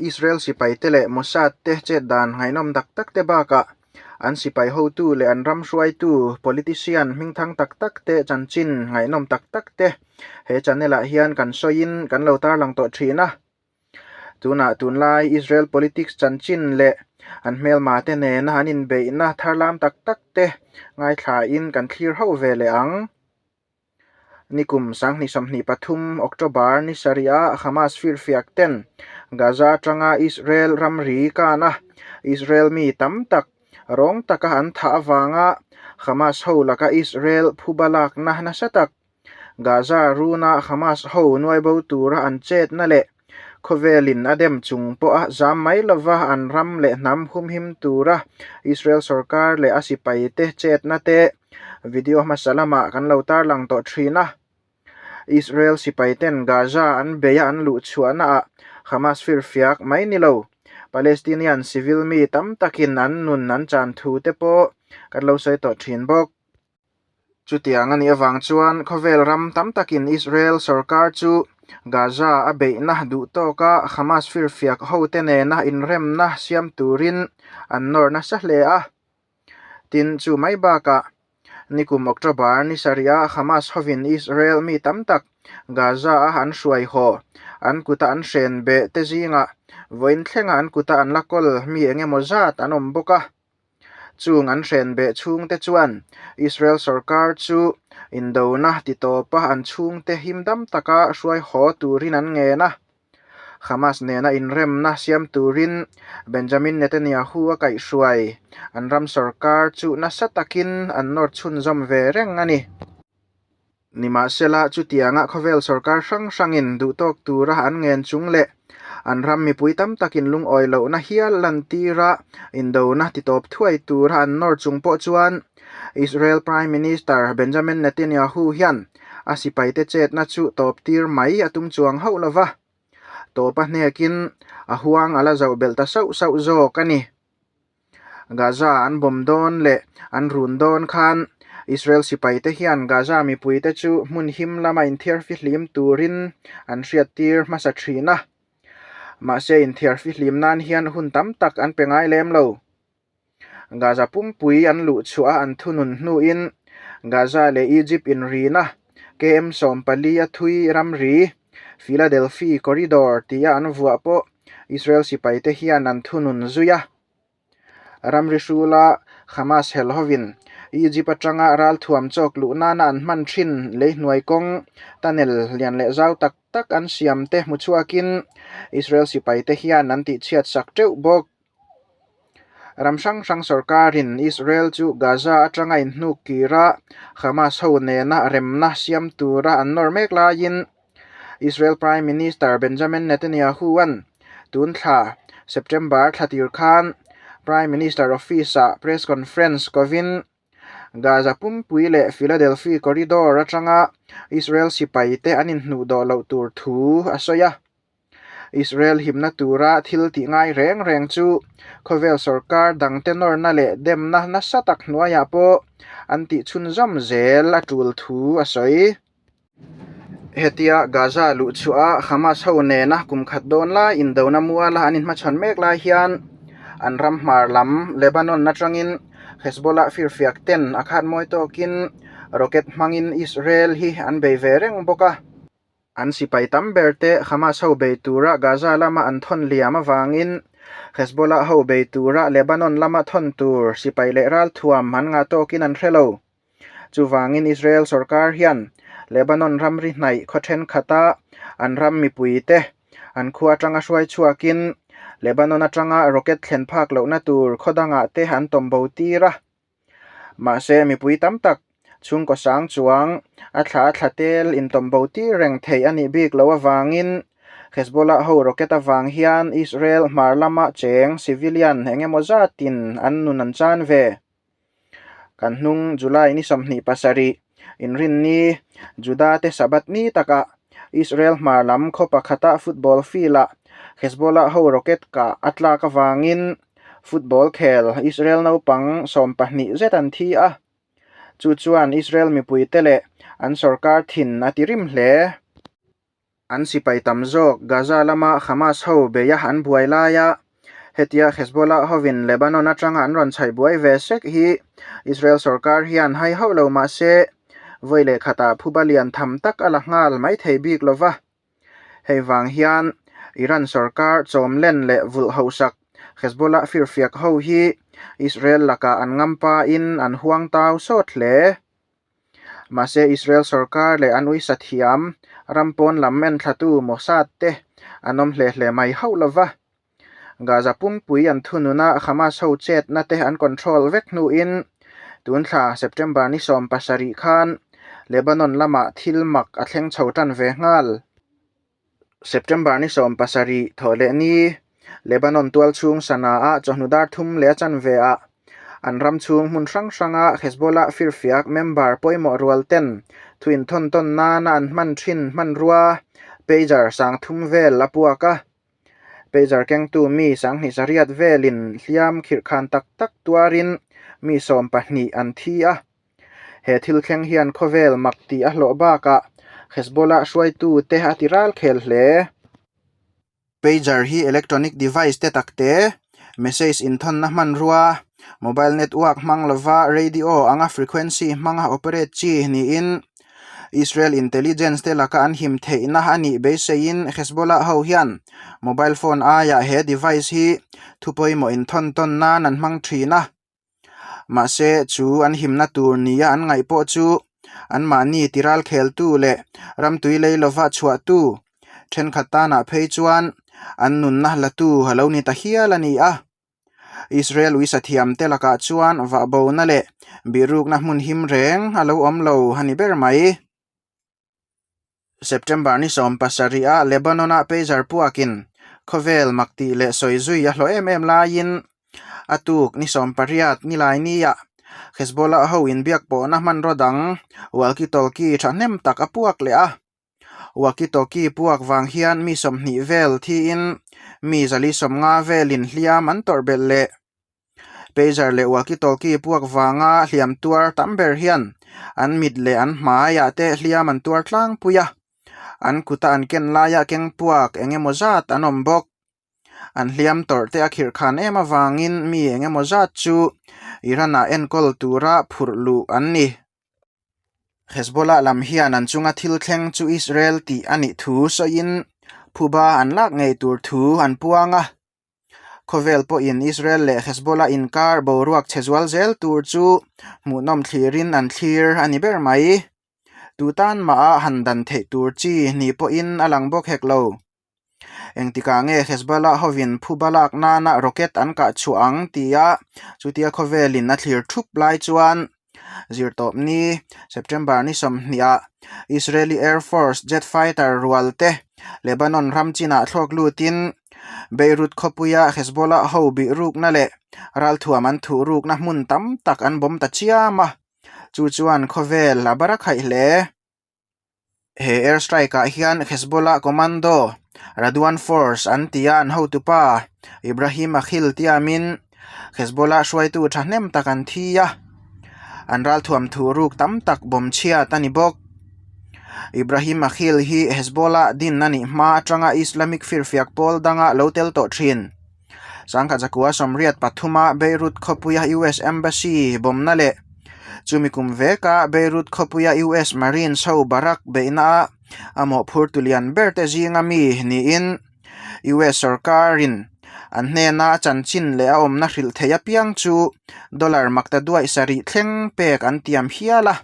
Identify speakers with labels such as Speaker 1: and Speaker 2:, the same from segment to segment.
Speaker 1: Israel sipaite leh Mossad te chet dan ngaihnawm tak tak te bakah an sipai hotu leh an ram hruaitu politician hmingthang tak tak te chanchin ngaihnawm tak tak te he channel ah hian kan sawiin kan lo tarlang tawh thin a. Tunah tunlai Israel politics chanchin leh an hmelma te nena an inbeihna tharlam tak tak te ngaithlain kan thlir ho ve leh ang. Nikum 2023 October ni sarih a Hamas firfiak ten Gaza atanga Israel ramri kan a Israel mi tam tak rawng taka an thah avanga Hamas ho laka Israel phuba lakna nasa tak Gaza runa Hamas ho nuaibo tura an chetna leh khawvelin a dem chung pawha zam mai lova an ram leh hnam humhim tura Israel sorkar leh a sipaite chetna te video hmasa lamah kan lo tarlang tawh thin a. Israel sipaiten Gaza an beia an luh chhuahnaah Hamas firfiak mai ni lo, Palestinian civil mi tam takin an nun an chan thu te pawh kan lo sawi tawh thin bawk. Chutiang a nih avang chuan khawvel ram tam takin Israel sorkar chu Gaza a beihna duh tawka Hamas firfiak hote nena inremna siam turin an nawr nasa hle a. Tin, chu mai bakah nikum October ni sarih a Hamas hovin Israel mi tam tak Gaza-a an hruai haw, an kuta an hren beh te zingah vawiin thlenga an kuta an la kawl mi eng emaw zat an awm bawk a. Chung an hren beh chhungte chuan Israel sorkar chu indona ti tawpa an chhungte him dam taka hruai haw turin an ngen a. Hamas nena inremna siam turin Benjamin Netanyahu a kaihhruai an ram sorkar chu nasa takin an nawr chhunzawm ve reng a ni. Nimahsela, chutianga khawvel sorkar hrang hrangin duhtawk tura an ngen chung leh an ram mipui tam takin lungawi lohna hial lantira indona titawp thuai tura an nawr chung pawh chuan Israel Prime Minister Benjamin Netanyahu hian a sipaite chetna chu tawp tir mai a tum chuang hauh lo va, tawp a hnekin a huang a la zoh belh ta sauh sauh zawk a ni. Gaza an bawm dawn leh an run dawn khan Israel sipaite hian Gaza mipuite chu hmun him lama inthiarfihlim turin an hriattir hmasa thin a. Mahse inthiarfihlim nan hian hun tam tak an pe ngai lem lo. Gaza pumpui an luh chhuah a an thunun hnuin Gaza leh Egypt inrina KM 14 a thui ramri Philadelphi Corridor tia an vuah pawh Israel sipaite hian an thunun zui a. Ramri hrula Hamas hel hovin Egypt atanga ralthuam chawk luh nana an hman thin leihnuai kawng tunnel lian leh zau tak tak an siam te hmu chhuakin Israel sipaite hian an tihchhiat sak teuh bawk. Ram hrang hrang sorkarin Israel chu Gaza atanga inhnuk kira Hamas ho nena remna siam tura an nawr mek laiin Israel Prime Minister Benjamin Netanyahu-a'n tun thla September thla tir khan Prime Minister Office-ah press conference kovin Gaza pumpui leh Philadelphi Corridor atanga Israel sipaite an inhnuh dawh loh tur thu a sawi a. Israel himna tura thil tih ngai reng reng chu khawvel sorkar dangte nawrna leh demna nasa tak hnuaiah pawh an tih chhunzawm zel a tul thu a sawi. Hetia Gaza luh chhuah a Hamas ho nena kum khat dawn lai indona muala an inhmachhawn mek lai hian an ram hmar lam Lebanon atangin Hezbollah firfiak ten a khat mawi tawkin rocket hmangin Israel hi an bei ve reng bawk a. An sipai tam ber te Hamas ho bei tura Gaza lama an thawn liam avangin Hezbollah ho bei tura Lebanon lama thawn tur sipai leh ralthuam an ngah tawkin an hre lo. Chuvangin Israel sorkar hian Lebanon ramri hnaih khaw thenkhat-a an ram mipuite an khua atanga hruai chhuakin Lebanon atanga rocket thlen phak lohna tur khaw dangah te an tawm bo tir a. Mahse mipui tam tak chhungkaw sang chuang a thla a thla tel intawm bo tir reng theih a nih bik loh avangin Hezbollah ho rocket avang hian Israel hmar lama cheng civilian eng emaw zatin an nun an chan ve. Kan hnung July ni 27 inrinni Juda te Sabbath ni takah Israel hmar lam khaw pakhata football field-ah Hezbollah ho rocket kah a tlak avangin football khel Israel naupang 12 zet an thi a. Chu chuan Israel mipuite leh an sorkar thin a ti rim hle. An sipai tam zawk Gaza lama Hamas ho beia an buai laia hetia Hezbollah hovin Lebanon atanga an rawn chhaih buai ve sek hi Israel sorkar hian hai hauh lo mah se vawi leh khatah phuba lian tham tak a la nghal mai thei bik lo va. Hei vang hian Iran sorkar chawm len leh vulh hausak Hezbollah firfiak ho hi Israel lakah an ngampa in an huang tau sawt hle. Mahse Israel sorkar leh an uisa thiam ram pawn lam enthlatu Mossad te an awm hle hle mai hauh lo va. Gaza pumpui an thununa Hamas ho chetna te an control vek hnuin tun thla September ni 17 khan Lebanon lamah thil mak a thleng chho tan ve nghal. September ni 17 thawh leh ni Lebanon tualchhung Sanaa chawhnu dar thum leh a chanve ah an ram chhung hmun hrang hranga Hezbollah firfiak member pawimawh rual ten thu inthawn tawn nana an hman thin hmanrua pager 3000 vel a puak a. Pager kengtu mi 28 velin hliam khirhkhan tak tak tuarin mi 12 an thi a. He thil thleng hian khawvel mak tih a hlawh bakah Hezbollah hruaitu te a ti ral khel hle. Pager hi electronic device te tak te, message inthawnna hmanrua, mobile network hmang lova radio anga frequency hmanga operate chi niin Israel intelligence te laka an him theihna a nih beiseiin Hezbollah ho hian mobile phone aiah he device hi thu pawimawh inthawn tawn nan an hmang thin a. Mahse chu an himna tur nia an ngaih pawh chu anmahni tiral kheltu leh ramtui lei lova chhuahtu thenkhat tanah phei chuan an nunna latu a lo ni ta hial a ni a. Israel uisa thiamte lakah chuan vahbona leh bihrukna hmun him reng a lo awm lo a ni ber mai. September ni 17 a Lebanon-a pager puakin khawvel mak tih leh sawi zui a hlawh em em laiin a tuk ni 18 nilai nia Hezbollah ho inbiak pawhna hmanraw dang walkie-talkie thahnem tak a puak leh a. Walkie-talkie puak vang hian mi 20 vel thiin mi 450 velin hliam an tawrh belh leh. Pager leh walkie-talkie puak vanga hliam tuar tam ber hian an mit leh an hmaiah te hliam an tuar tlangpui a, an kuta an ken laia keng puak eng emaw zat an awm bawk. An hliam tawrh te a khirh khan em avangin mi eng emaw zat chu Iran-ah enkawl tura phurh luh an ni. Hezbollah lam hian an chunga thil thleng chu Israel tih a nih thu sawiin phuba an lak ngei tur thu an puang a. Khawvel pawhin Israel leh Hezbollah inkar boruak chhe zual zel tur chu hmuhnawm thlirin an thlir a ni ber mai. Tu tan mah a han dan theih tur chi ni pawhin a lang bawk hek lo. Engtikah nge Hezbollah hovin phuba lak nana rocket an kah chhuah ang tia chutia khawvelin a thlir thup lai chuan Zirtawp ni, September ni 20 ah Israeli Air Force jet fighter rual te Lebanon ram chinah thlawk lutin Beirut khawpuia Hezbollah ho bihrukna leh ralthuam an thuhrukna hmun tam tak an bawm ta chiam a, chu chuan khawvel a bar a khaih hle. He air strike ah hian Hezbollah commando Radwan Force an ti a, an hotupa Ibrahim Akhil tiamin Hezbollah hruaitu thahnem tak an thi a, an ralthuam thuhruk tam tak bawm chhiat a ni bawk. Ibrahim Akhil hi Hezbollah din a nih hma atanga Islamic firfiak pawl danga lo tel tawh thin. 1983 a Beirut khawpuia US Embassy bawmna leh chumi kum veka Beirut khawpuia US Marines ho barak beihna a a mawhphurtu lian ber te zinga mi niin US sorkarin an hnena a chanchin leh a awmna hrilh theih apiang chu dollar makta duaih sarih thleng pek an tiam hial a,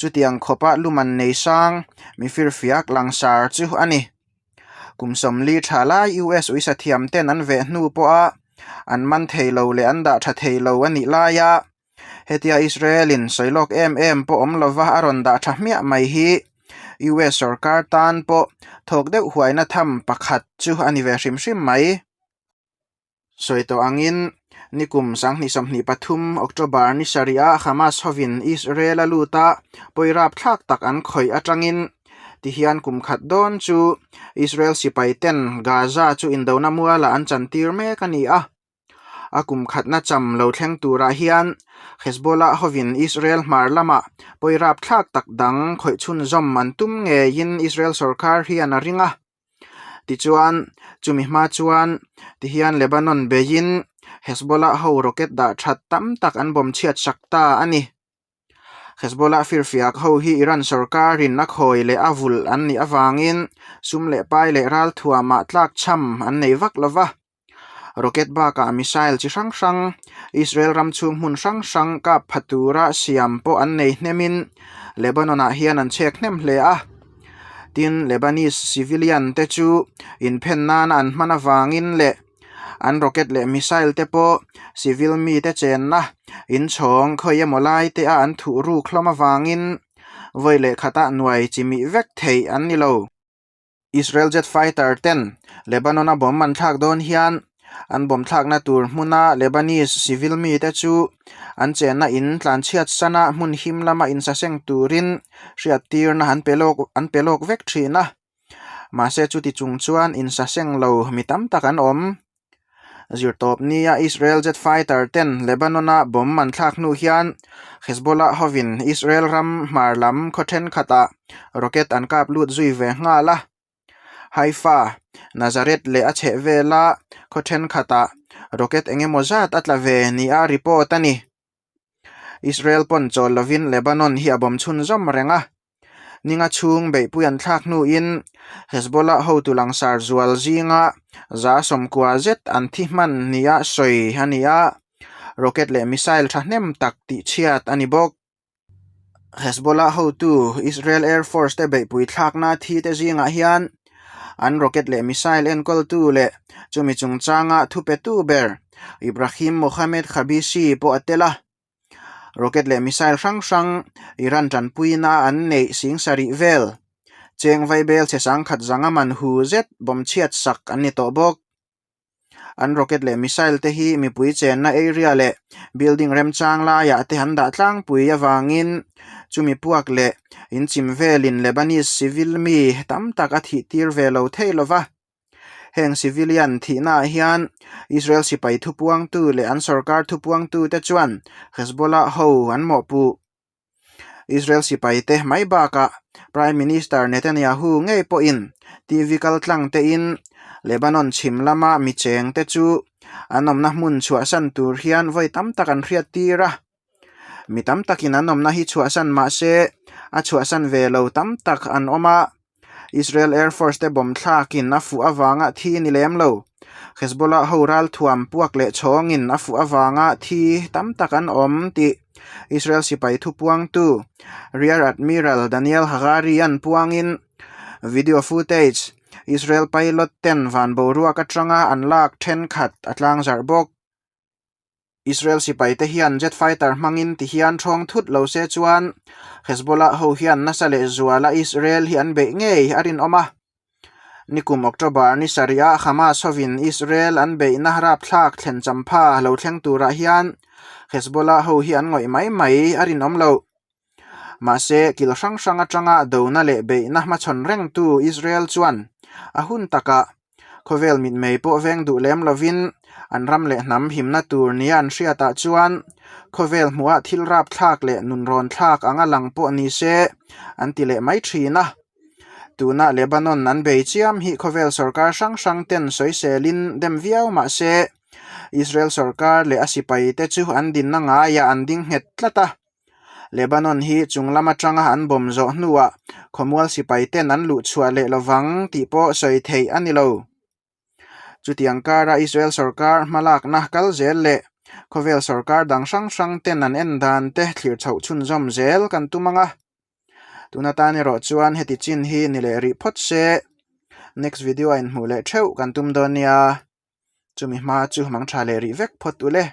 Speaker 1: chutiang khawpa luman nei sang mi firfiak langsar chu a ni. Kum 40 tha lai US uisa thiam ten an veh hnu pawha an man thei lo leh an dah tha thei lo a nih laia hetia Israel-in sawi lawk em em pawh awm lova a rawn dah tha hmiah mai hi US sorkar tan pawh thawk deuh huaina tham pakhat chu a ni ve hrim hrim mai. Sawi tawh angin nikum 2023 October ni sarih ah Hamas hovin Israel a lut a, pawi rapthlak tak an khawih atangin tihian kum khat dawn chu Israel sipai ten Gaza chu indona mualah an chantir mek a ni a. A kum khatna cham lo thleng turah hian Hezbollah hovin Israel hmar lamah pawi rapthlak tak dang khawih chhunzawm an tum ngeiin Israel sorkar hian a ring a. Tichuan, chumi hma chuan tihian Lebanon beiin Hezbollah ho rocket dah that tam tak an bawm chhiat sak ta a ni. Hezbollah firfiak ho hi Iran sorkarin a khawi leh a vulh an nih avangin sum leh pai leh ralthuamah tlakchham an nei vak lo va. Rocket bakah missile chi hrang hrang Israel ram chhung hmun hrang hrang kap pha tura siam pawh an nei hnemin Lebanon-ah hian an chhek hnem hle a. Tin, Lebanese civilian te chu inphen nana an hman avangin leh an rocket leh missile te pawh civil mite chenna inchhawng khawi emaw lai te a an thuh ruk hlawm avangin vawi leh khatah nuai chi mih vek theih an ni lo. Israel jet fighter ten Lebanon-a bomb an thlak dawn hian an bomb thlakna tur hmuna Lebanese civil mite chu an chenna in tlanchhiat sana hmun him lama insaseng turin hriattirna an pe lawk an pe lawk vek thin a. Mahse chuti chung chuan insaseng lo mi tam tak an awm. Zirtawp nia Israel jet fighter ten Lebanon-a bomb an thlak hnu hian Hezbollah hovin Israel ram hmar lam khaw thenkhatah rocket an kap lut zui ve nghal a. Haifa, Nazareth leh a chhehvela khaw thenkhatah rocket eng emaw zat a tla ve nia report a ni. Israel pawn chawl lovin Lebanon hi a bawm chhunzawm reng a. Ninga chhung beihpui an thlak hnuin Hezbollah hotu langsar zual zinga 90 zet an thi hman nia sawi a ni a, rocket leh missile thahnem tak tihchhiat a ni bawk. Hezbollah hotu Israel Air Force te beihpui thlakna thi te zingah hian an rocket leh missile enkawltu leh chumi chungchanga thupetu ber Ibrahim Mohammed Khabisi pawh a tel a. Rocket leh missile hrang hrang Iran tanpuina an neih sing sarih vel cheng vaibel chhe sangkhat zanga man hu zet bawm chhiat sak an ni tawh bawk. An rocket leh missile te hi mipui chenna area leh building remchang laiah te an dah tlangpui avangin chumi puak leh inchim velin Lebanese civil mi tam tak a thih tir ve lo thei lo va. Heng civilian thihnaah hian Israel sipai thupuangtu leh an sorkar thupuangtu te chuan Hezbollah ho an mawhpuh. Israel sipaite mai bakah Prime Minister Netanyahu ngei pawhin TV kaltlang tein Lebanon chhim lama mi chengte chu an awmna hmun chhuahsan tur hian vawi tam tak an hriat tir a. Mi tam takin an awmna hi chhuahsan mah se a chhuahsan ve lo tam tak an awm a. Israel Air Force te bomb thlakin a fuh avanga thi ni lem lo. Hezbollah ho ralthuam puak leh chhawngin a fuh avanga thi tam tak an awm tih Israel sipai thupuangtu Rear Admiral Daniel Hagari an puangin video footage Israel pilot ten van boruak atanga an lak thenkhat a tlangzarh bawk. Israel sipaite hian jet fighter hmangin ti hian thawng thut lo se chuan Hezbollah ho hian nasa leh zuala Israel hi an beih ngei a rinawm a. Nikum October ni sarihah Hamas hovin Israel an beihna rapthlak thlen champha lo thleng turah hian Hezbollah ho hi an ngawih mai mai a rinawm loh. Mahse, kil hrang hrang atanga dona leh beihna hmachhawn rengtu Israel chuan a hun takah khawvel mitmei pawh veng duh lem lovin an ram leh hnam himna tur nia an hriatah chuan khawvel hmuhah thil rapthlak leh nunrawn thlak anga lang pawh ni se an ti leh mai thin a. Tuna Lebanon an bei chiam hi khawvel sorkar hrang hrang ten sawiselin dem viau mahse Israel sorkar leh a sipaite chu an dinna ngaiah an ding nghet tlat a. Lebanon hi chung lam atanga an bawm zawh hnuah khawmual sipai ten an luh chhuah leh lovang tih pawh sawi theih a ni lo. Chutiang kara Israel sorkar hmalakna kal zel leh khawvel sorkar dang hrang hrang ten an en dan te thlir chhoh chhunzawm zel kan tum ang a. Tun atan erawh chuan heti chin hi ni leh rih phawt se next video a inhmuh leh theuh kan tum dawn nia. Chumi hma chu mangtha leh rih vek phawt u le.